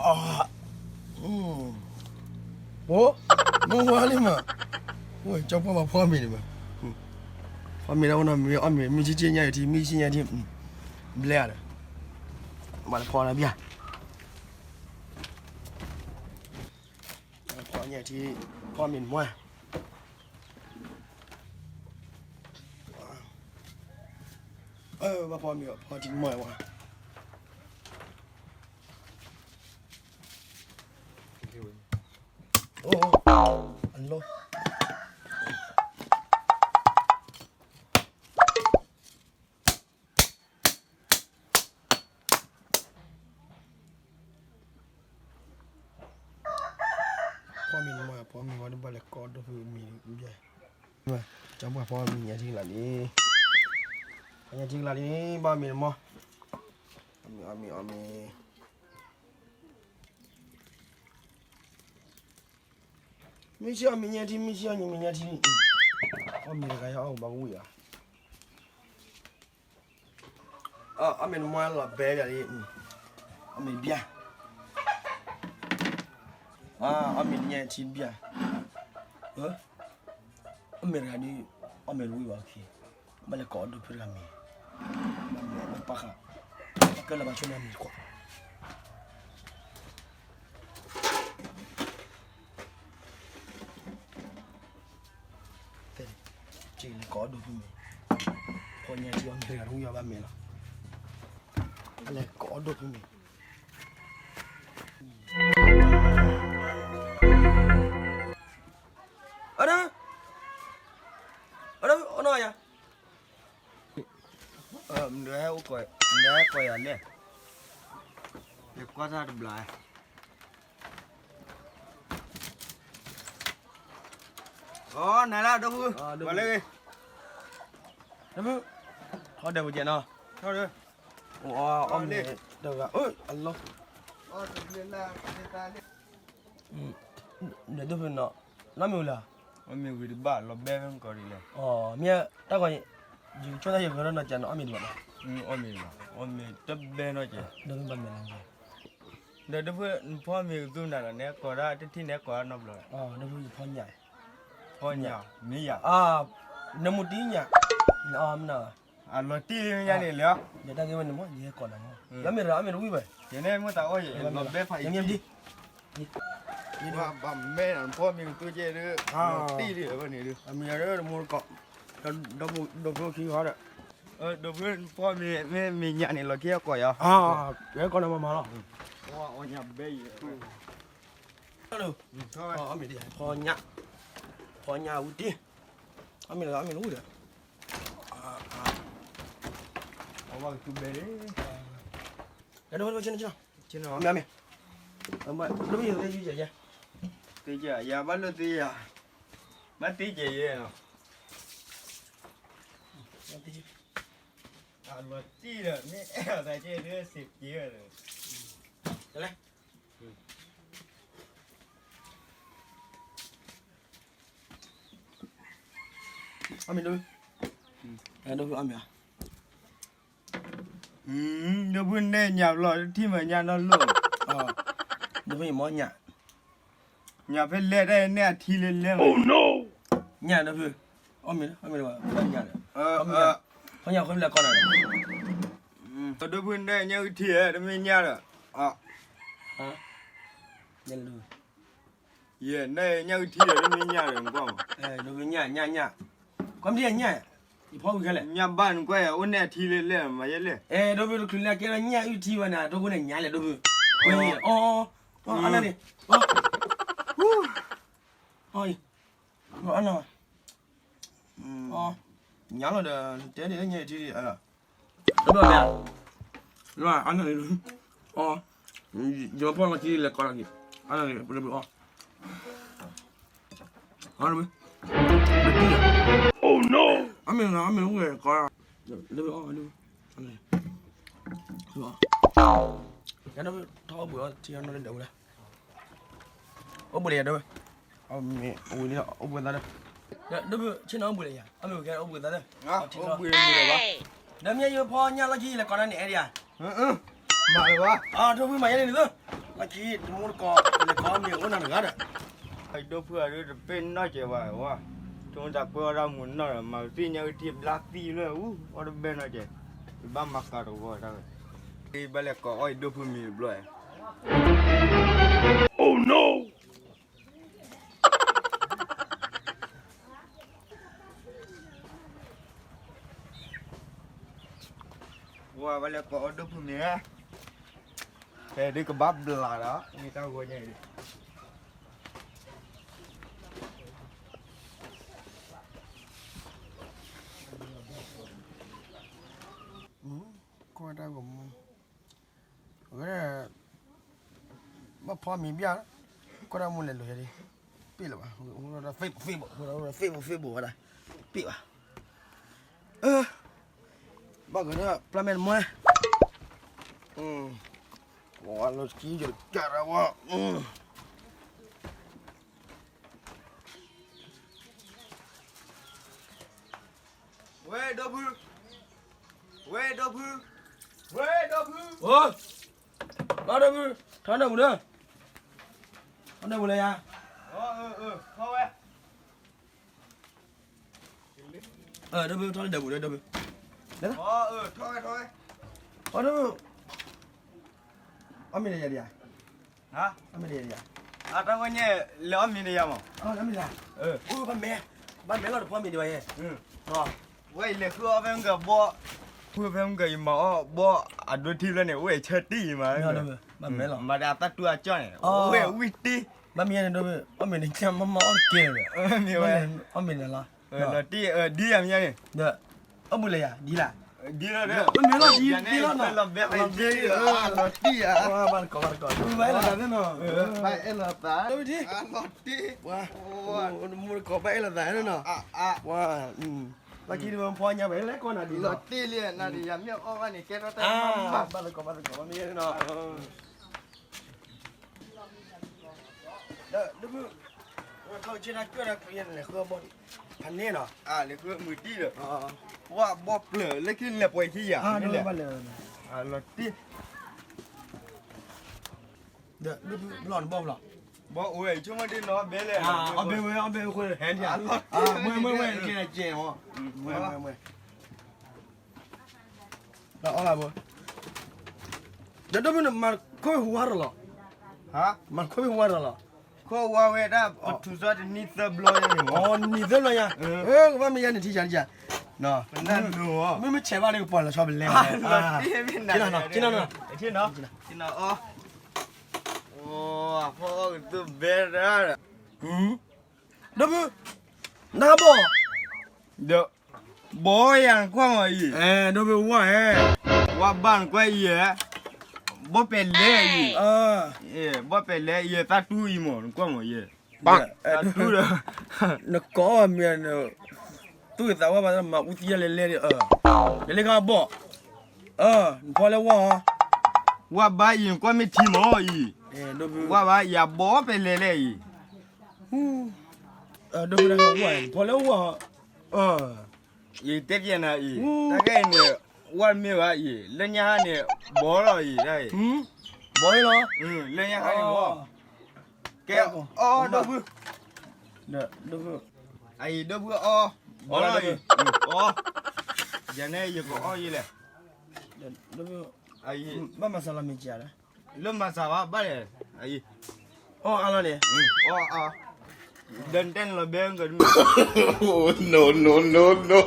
အိ မ့ၢ်ဝါလံမး, ကၠီပှၢ်ဘၣ်ဖီမ့ၤန့ၣ်မး, ဖီမ့ၤလၢအအိၣ်နီၤ မ့ၢ်အီၣ်မ့ၤ မ့ၢ်ဆံဆံညါအံၤထံ မ့ၢ်ဆံဆံညါထံ, ဘျဲၣ်ဧါဒီး, ဘၣ်လၢဖီနၤဘျါ, ဖီညါထံ, ဖီမ့ၤနမါ, ဘၣ်ဖီမ့ၤ ဖီထံမါဝါ အိ အလီၢ် ဖီမ့ၤနမါ ဖီမ့ၤဝါ တဘၣ်လဲၤကိးဒိၣ်ဖုမ့ၤဘျဲၣ်, ကၠီပှၢ်ဖီမ့ၤညါထံကလးလံ, ဖီညါထံကလးလံ ဘၣ်မ့ၤနမါ, အီၣ်မ့ၤ အီၣ်မ့ၤ အီၣ်မ့ၤ မ့ၢ်ဆံအီၣ်မ့ၤညါထံ မ့ၢ်ဆံအီၣ်မ့ၤညါထံ, အီၣ်မ့ၤတဂၤယအီၣ်ဘၣ်ကဝံၣ်ဘၣ်, အီၣ်မ့ၤနမါလီၤဘဲဘၣ်လံ, အီၣ်မ့ၤဘျါ, အီၣ်မ့ၤညါထံဘျါ, အီၣ်မ့ၤတဂၤဒုး အီၣ်မ့ၤတဝံၣ်ဘၣ်, ဘၣ်လဲၤကိးဒိၣ်ဖုတဂၤမ့ၤ, ဘၣ်မ့ၤလၢပၢ်ဃာ်, ဘၣ်ကဲလၢဘၣ်ဆိၣ်မ့ၤတကွၢ် တဲ, က့ၤလဲၤကိးဒိၣ်ဖုမ့ၤ, ဖီညါထံအီၣ်မ့ၤတဂၤဒုးယီဘၣ်မ့ၤလီၤ, ဘၣ်လဲၤကိးဒိၣ်ဖုမ့ၤ, အဒၣ်, အဒၣ်, အနီၢ်ယၤ မ့ၢ်ဟဲအိၣ်ကိး, မ့ၢ်ဟဲကိးယၤလဲၣ်, ယကွၢ်တၢ်တဘျီ, အီ နၤလၢဒိၣ်ဖု, ပှၤလၢဂ့ၤ, ဒိၣ်ဖု, ဟီဒဲးပူၤကဲနီၤ, အီၣ်မ့ၤ, တဂၤ, အလီၢ် ဒိၣ်ဖုနီၤ, နီၢ်မ့ၢ်ဝံၤလၢ, အီၣ်မ့ၢ်ဝံၤတဘၣ်လီၤဘဲဖဲကီးဒ်လဲၣ်, မ့ၢ်တၢ်ဂီၤ, ယဆိကမိၣ်တၢ်ယဂီၤနီၢ်ကဲနီၤ အီၣ်မ့ၢ်တဘၣ်နီၤ, အီၣ်မ့ၢ်တဘၣ်, အီၣ်မ့ၢ်တဘဲနီၢ်ကဲ, ဒိၣ်ဖုဘၣ်မ့ၢ်လီၤ, ဒီးဒိၣ်ဖု နဖီမ့ၤကသူနၤဒီး နဟဲကိးဒၣ်တထံၣ် နဟဲကိးဒၣ်နီတဘျီ, ဒိၣ်ဖုယဖီညၣ်, ဖီညၣ်, မ့ၢ်ယၤ, နမူတံၢ်ညၣ်, အလီၤတံၢ်လံမ့ၢ်ညါန့ၣ်လီၤ, ယတၢ်ဂ့ၢ်ဝဲန့ၣ်မ့ၢ် ယဟဲကိးနၤမ့ၢ်, ယမ့ၢ်တဂၤအီၣ်မ့ၢ်တဝံၣ်ဘၣ်, ယန့ၣ်မ့ၢ်တၢ်အီၣ်ယဲ လီၤဘဲဖးယံာ်, ဘၣ်မဲနဖီမ့ၤကသူကဲဒီး, တံၢ်လံဝဲန့ၣ်ဒီး, အမ့ၢ်ယၤဒီးတမူတကိး, ဒီးဒိၣ်ဖုခံဟီဒီး, ဒိၣ်ဖုဖီမ့ၤ မ့ၢ်မ့ၢ်ညၣ်န့ၣ် လီၤက့ၤဟဲကိးယၤ, ယဟဲကိးနၤမးမးလီၤ, အီၣ်ညၣ်ဘဲယဲ ဖီညၣ်, ဖီညၣ်ဝံၤတံၢ်, အီၣ်မ့ၤလၢအီၣ်မ့ၤလၢဝံၤဒီး, အဝဲကသူဘဲလံ, မ့ၢ်မ့ၢ်, သ့ယဲ, ယၤဘၣ်လိၣ်သ့ယၤ, ဘၣ်သ့ယဲယဲလီၤ, အလီၤတံၢ်ဒီး မ့ၢ်အဲၣ်အီၤသးကဲဒ်စ့ၢ်ကီးဒီး, အီၣ်မ့ၤဒိၣ်, ဒိၣ်ဖုအီၣ်မ့ၤဧါ, ဒိၣ်ဖုနဲၣ်ညၣ်ဘျီ တထံၣ်မးညၣ်နီၢ်လိၣ်, ဒိၣ်ဖုယမီၢ်ညၣ်, ညၣ်ဖဲလဲၣ်တၢ်န့ၣ်အထံလၢလဲၣ်, ညၣ်ဒိၣ်ဖု, အီၣ်မ့ၤ, အီၣ်မ့ၤ, ဖီညၣ်, ဖီညၣ်ဃိလဲၣ်ကီနၤ, ဒိၣ်ဖုနဲၣ်ညၣ်အုၣ်ထံဧၢ တမ့ၢ်ညၣ်ဒီး, ယဲန့ၣ်ညၣ်အုၣ်ထံဒီး တမ့ၢ်ညၣ်ဒီး နကွၢ်မး, ဒိၣ်ဖုညၣ်, ညၣ်, ညၣ်, ကွၢ်မ့ၢ်ညၣ်, ယဖီဝံၤခဲလဲၣ်, ညၣ်ဘၣ်နကွၢ်ယၤ အိၣ်နဲၣ်အထံလၢလဲၣ်မးယဲလဲၣ်, ဒိၣ်ဖုတချုးလၢကဲထီၣ်ညၣ်အုၣ်ထံဘၣ်န့ၣ် ဒိၣ်ဖုန့ၣ်ညၣ်လဲၣ်ဒိၣ်ဖု, အီၣ်, အီၣ်, အီၣ်, အီၣ်, အီၣ်, ညၣ်လီၤဒီး တဲန့ၣ်လၢညၣ်အုၣ်ထံ, တဘျီမ့ၢ်ဧါ, အီၣ်, ယဖီလီၤကံလဲၤကိးလီၤကံ, အီၣ်, အီၣ်, အီၣ်မ့ၢ်, အီၣ်မ့ၢ်ဝံၤကိး, ထီၣ်အိၣ်ဘှံးအီထံအီနီၢ်လၢဒၢးဝဲဒၣ်, အိၣ်ဘှံးလၢယၤဒၢးဝဲ, အိၣ်ဘှံးသးဒၢး, ဒၢးဖုဆ့ၣ်နီၤအိၣ်ဘှံးလၢယၤ အမ့ၢ်ဝဲကဲအိၣ်ဘှံးသးဒၢး, အိၣ်ဘှံးလၢယၤဘၣ်, ဒီးမ့ၢ်ယဖီညၣ်လီၢ်ခံလဲၤကိးဒၣ်န့ၣ်အဲၣ်ဒံးဧါ, မၤလၢၤဘၣ်, ဒိၣ်ဖုမၤယဲန့ၣ်သု, အခံတမူတကိး လဲၤကိးမ့ၢ်အိၣ်နၤတဂၤဒီး အဒိၣ်ဖုအဒိၣ်တပ့ၢ်နီၢ်ကဲၤဝဲဝဲ, ဆိမိၣ်သးပှဲၤအီၣ်တၢ်မူနီၢ်ဒီး မၤသ့ၣ်ညါကထံၣ်ဘျါသံလၢအူ အီၣ်တဘဲနီၢ်ကဲၤ, ယဘၣ်မၤကၤတဝီတၢ်ဝဲ, ဘၣ်လဲၤကိးအီၣ်ယဒိၣ်ဖုမံၤတဘျီ, ဝဲဘၣ်လဲၤကိးအီၣ်ဒိၣ်ဖုမံၤ, ဖဲဒုးကဘၣ်ဘျးဒီး မ့ၢ်တၢ်ဂီၤညါအံၤ, ကွၢ်တၢ်ဂီၤမူ, အဝဲ ဘၣ်ဖီမံၤဘၣ်, ကွၢ်တၢ်မူလဲၤလိၤယၤဒ်, ပ့ၢ်လၢၤဘၣ်, Facebook Facebook ဝဲဒၣ်, ပ့ၢ်ဘၣ်, ဘၣ်ကဒီးပျၢ်မဲာ်တမွဲ, ဝဲလီၤစကံယကၢ်ရဝဲ ဝဲဒိၣ်ဖု, ဝဲဒိၣ်ဖု, ဝဲဒိၣ်ဖု, အိ, ဘၣ်ဒိၣ်ဖု, ထီၣ်ဒၢးပူၤလၢ, ထီၣ်ဒၢးပူၤလၢယၤ, ထီၣ်ဝဲ, ဒိၣ်ဖု ထီၣ်ဒၢးပူၤလၢဒိၣ်ဖု, ထီၣ်ဝဲ, ထီၣ်ဝဲ, အီၣ်မ့ၤလၢယၤဒံးဧါ, အီၣ်မ့ၤလၢယၤဒံးဧါ, အတၢ်ဝဲညါ, လဲၤအီၣ်မ့ၤလၢယၤမး, ဘၣ်မဲ, ဘၣ်မဲလီၤတဖီမ့ၤဒံးဘၣ်ယဲ, ဝဲအံၤလဲၤဃုအီၣ်ဖဲမုၢ်ဂၤဘီ, ဃုဖဲမုၢ်ဂၤအံၤမၤအီၣ်ဘီ, အဒိထံဖျၢၣ်န့ၣ် အိၣ်ဝဲဆၢတံၢ်အံၤမး, မၤဒၣ်တၢ်တူၢ်အကၠီၣ်န့ၣ်, အိၣ်ဝဲဝံၣ်တံၢ်, ဘၣ်မ့ၢ်ယဲန့ၣ်ဒိၣ်ဖု, အီၣ်မ့ၤန့ၣ် မ့ၢ်မ့ၢ်အီၣ်တကဲလၢၤ, အီၣ်မ့ၤန့ၣ်လီၤ, လီၤတံၢ်, ဒ်ယၤမ့ၢ်ယဲန့ၣ်, အီၣ်ဘူးလၢယၤ, ဒ်လၢ်, ဒ်လီၤ, မ့ၢ်လီၤဒ်, ဒ်လီၤနီၤ, လီၤဘဲ, လီၤတံၢ်, ဘၣ်အဲၣ်လိာ်သးနီၤ, ဘၣ်အဲၣ်လိာ်သး, လီၤတံၢ်, မူတကိးဘၣ်အဲၣ်လိာ်သးနီၤ, ဘၣ်ခံတဖီညါဘၣ်လဲၣ်ကိးနၤဒ်, လီၤတံၢ်လံ, နၤဒ်ယၤမ့ၢ်အီၣ်ဘၣ်န့ၣ် ကဲထီၣ်တၢ်, ဘၣ်လိာ်ကိးဘၣ်လိာ်ကိးဘၣ်မ့ၢ်နီၤ ဒီးဒိၣ်ဖု, ဝဲထီၣ်က့ၤတၢ်ကၢၣ်တၢ်ကျူယဲၢ်န့ၣ် ဃုအဘီ, ဖးန့ၣ်နီၤ, လဲၤဃုမုၢ်တံၢ်ဒီး, ဝဲဘီပျၢၤလၢခံလဲၤပှဲၤခံယၤ, လီၤတံၢ်, ဒီးဒိၣ်ဖုဘျီၣ်န့ၣ်ဘီၣ်ဘျီၣ်, ဘီၣ်အိၣ်ဝဲဆိကမိၣ်ဒ်နီၤဘဲလဲၣ်, အီၣ်ဘဲဝဲ အီၣ်ဘဲဝဲဃိဟဲဒံး, မွဲမွဲမွဲ, ကဲကဲ, မွဲမွဲမွဲ ဒီးအီၣ်လၢဘိ, ဒီးဒိၣ်ဖုန့ၣ် မၤခိၣ်ဟူဝါဒီးလီၤ, မၤခိၣ်ဟူဝါဒီးလီၤ, ခိၣ်ဝါဝဲဒၣ် ပထူၣ်စီတနံၣ်သၢဘျီန့ၣ်, နံၣ်သၢဘျီယါ, ကဘၣ်မ့ၢ်ယါန့ၣ်ထံၣ်ယါ, မ့ၢ်မ့ၢ်ဆဲးဘၣ်န့ၣ် ကပှၤလီၤဆီပလဲ, ထံၣ်နီၤ, ထံၣ်နီၤ, ဖီအီၣ်ကသူဘဲဒၣ်, ဒိၣ်ဖု, နဘီၣ် ဒီး ဘီၣ်ယၤနကွၢ်မးအံၤ, ဒိၣ်ဖုဝါ, ဝါဘၣ်နကွၢ်အံၤ, ဘီၣ်ပဲာ်လဲအံၤ, ဘီၣ်ပဲာ်လဲအံၤ သးတူၢ်အံၤမး နကွၢ်မးယဲ, သးတူၢ်ဒီး, နကိးမ့ၢ်, သူၣ်ကသးဝါဘၣ်မၤအူသံယါလဲၤလဲၤဒီး, လဲၤလၢခါဘီၣ်, နဖီလၢဝါ, ဝါဘၣ်အံၤနကွၢ်မ့ၢ်ထံမးအံၤ, ဝါဘၣ်ယၤဘီၣ်ပဲာ်လဲၤလဲအံၤ, ဒိၣ်ဖုဝါ, နဖီလၢဝါ ယတဲပျဲနၤအံၤ, တၢ်ခဲအံၤန့ၣ်, ဝါမ့ၢ်ဘၣ်အံၤ လၢညါဟါန့ၣ်, ဘီၣ်လီၤအံၤ, ဘီၣ်လီၤ, လၢညါဟါန့ၣ်ဘီၣ်, ကဲ, အီၣ်ဒိၣ်ဖု, အံၤဒိၣ်ဖုအီၣ်, ဘီၣ်လီၤအံၤ, ယၤန့ၣ်ယကအီၣ်ယံၤလဲၣ်, ဘၣ်မၤစၢ်လီၤမ့ၢ်ကဲလဲၣ်, လၢမၤစၢ်ဘၣ် ဘၣ်လဲၣ်, အံၤ, အီၣ်အါလီၤန့ၣ်, အီၣ်အါ, ဒီးနတဲနလီၤဘဲကမ့ၢ်, no no no no,